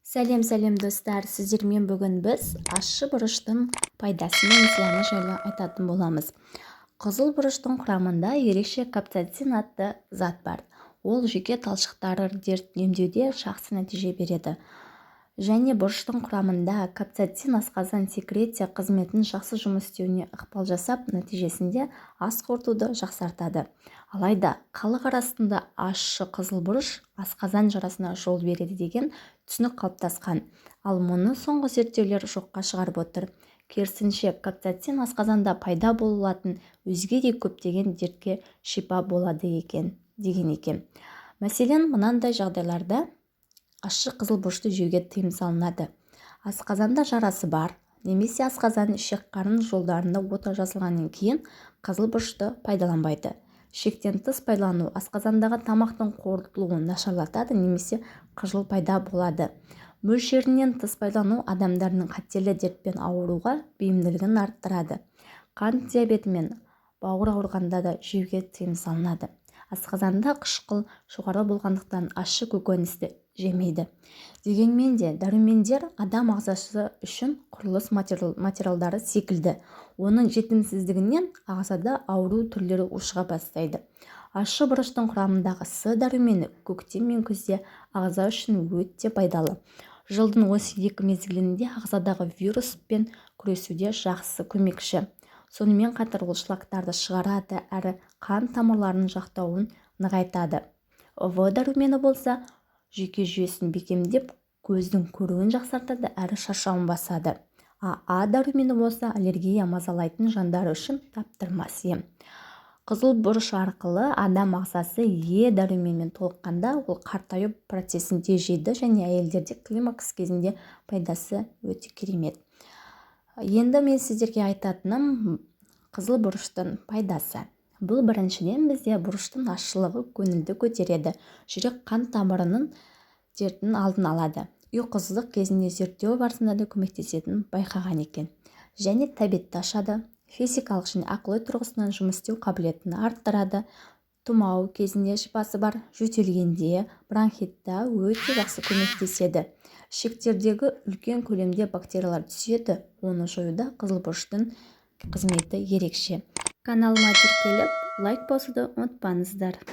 Сәлем, сәлем, достар! Сіздермен бүгін біз ащы бұрыштың пайдасы мен зияны жайлы айтатын боламыз. Қызыл бұрыштың құрамында ерекше капсацин атты зат бар. Ол жүйке талшықтары дертін емдеуде жақсы нәтиже береді. Және бұрыштың құрамында капсацин асқазан секреция қызметін жақсы жұмыс істеуіне ықпал жасап, нәтижесінде ас қорытуды жақсартады. Алайда халық арасында ащы қызыл бұрыш асқазан жарасына жол береді деген түсінік қалыптасқан. Ал мұны соңғы зерттеулер жоққа шығарып отыр. Керісінше, капсацин асқазанда пайда болатын өзге де көптеген дертке шипа болады екен деген екен. Мәселен, мынандай жағдайларда ащы қызыл бұрышты жеуге тыйым салынады: асқазанда жарасы бар немесе асқазан, ішек-қарын жолдарында ота жасалғаннан кейін қызыл бұрышты пайдаланбайды. Шектен тыс пайдалану асқазандағы тамақтың қорытылуын нашарлатады немесе қыжыл пайда болады. Мөлшерінен тыс пайдалану адамдардың қатерлі дертпен ауыруға бейімділігін арттырады. Қант диабеті мен бауыр ауырғанда да жеуге тыйым салынады. Асқазанда қышқыл жоғары болғандықтан, ащы көкөністі жемейді. Дегенмен де дәрумендер адам ағзасы үшін құрылыс материалдары секілді. Оның жетімсіздігінен ағзада ауру түрлері ушыға бастайды. Ащы бұрыштың құрамындағы С дәрумені көктем мен күзде ағза үшін өте пайдалы. Жылдың осы екі мезгілінде ағзадағы вируспен күресуде жақсы көмекші. Сонымен қатар ол шлактарды шығарады әрі қан тамырларының жақтауын нығайтады. В дәрумені болса, жүйке жүйесін бекемдеп, көздің көруін жақсартады әрі шаршауын басады. А дәрумені болса, аллергия мазалайтын жандар үшін таптырмас ем. Қызыл бұрыш арқылы адам ағзасы Е дәруменімен толыққанда, ол қартаю процесін тежейді және әйелдерде климакс кезінде пайдасы өте керемет. Енді мен сіздерге айтатыным: қызыл бұрыштың пайдасы. Бұл, біріншіден, бізде бұрыштың ащылығы көңілді көтереді, жүрек қан тамырының дертінің алдын алады. Ұйқысыздық кезінде зерттеу барысында да көмектесетінін байқаған екен. Және тәбетті ашады, физикалық және ақыл ой тұрғысынан жұмыс істеу қабілетін арттырады. Тұмау кезінде шипасы бар, жөтелгенде, бронхитта өте жақсы көмектеседі. Ішектердегі үлкен көлемде бактериялар түседі, оны жоюда қызыл бұрыштың қызметі ерекше. Каналыма тіркеліп, лайк басуды ұмытпаңыздар.